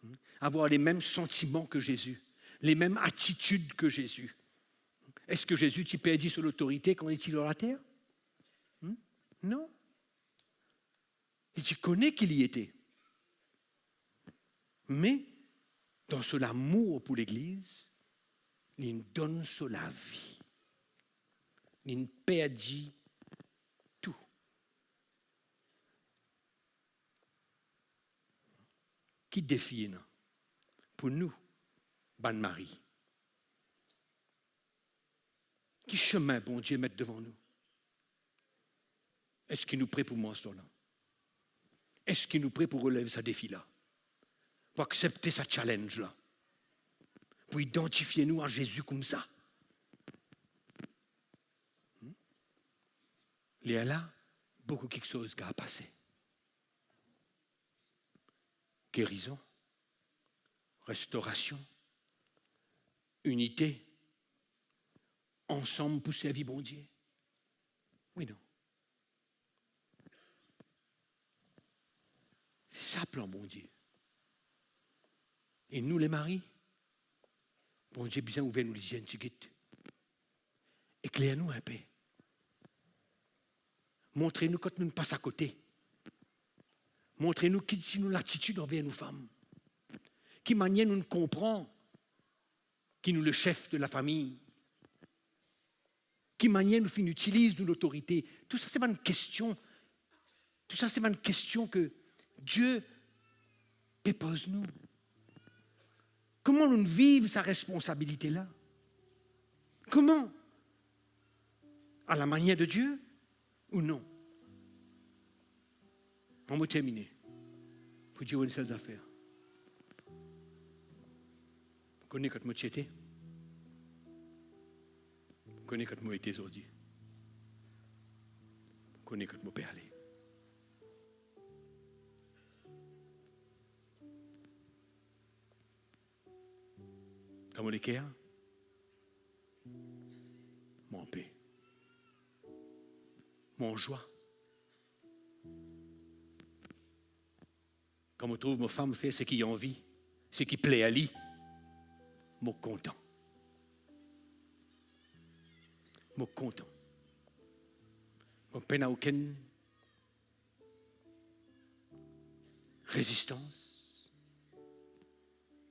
Hmm? Avoir les mêmes sentiments que Jésus, les mêmes attitudes que Jésus. Eski Zezi ti perdi so lotorite kan li ti lor later? Hmm? Non. Li ti kone ki li ete. Me, dan so lamour pou Legliz, li donn so lavi. Li perdi tou. Ki defi ena pou nou, bann mari? Ki semin Bondie met devan nou? Eski nou pre pou mars lor la? Eski nou pre pou relev sa defi la? Pou aksepte sa challenge la? Pou idantifie nou a Zezi koumsa? Hmm? Lerla, boukou kiksoz kapav pase. Gerizon, restorasion, inite, ansam pou servi Bondie. Wi, non? Se sa plan Bondie. E nou, lemari, Bondie bizin ouver nou lizie enn tigit. Ekler nou inpe. Montre nou kot nou pas akote. Montre nou ki ti nou latitid anver nou fam. Ki manier nou konpran ki nou le sef de lafami. Ki manier nou finn itiliz nou lotorite. Tou sa se bann kestion. Tou sa se bann kestion ke Die pe poz nou. Kouma nou viv sa responsabilite la? Kouma? A la manier de Die ou non? Mwa, mo termine pou dir enn sel zafer. Mo kone kot mo ti ete. Mo kone kot mo ete zordi. Mo kone kot mo pe ale. Dan mo leker, mo anpe. Mo anzwa. Kan mo trouv mo fam fer seki li anvi, seki pler li, mo kontan. Mo kontan. Mo pena okenn rezistans,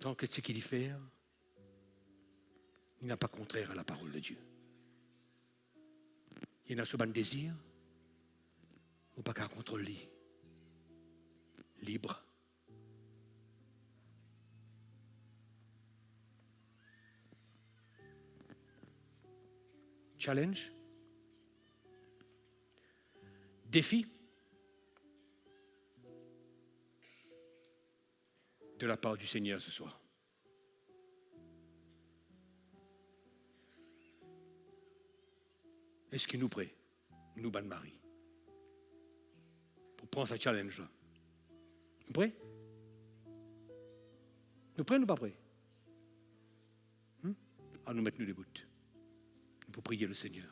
tanke seki li fer, li napa kontrer a laparol de Die. Li ena so bann dezir, mo pa kapav kontrol li. Lib. Challenge. Defi de la part du Seigneur ce soir. Eski nou pre, nou bann mari, pou pran sa challenge la? Nou pre? Nou pre, nou pa pre? Hmm? Anou met nou debout. Nou pou priye Lesegner.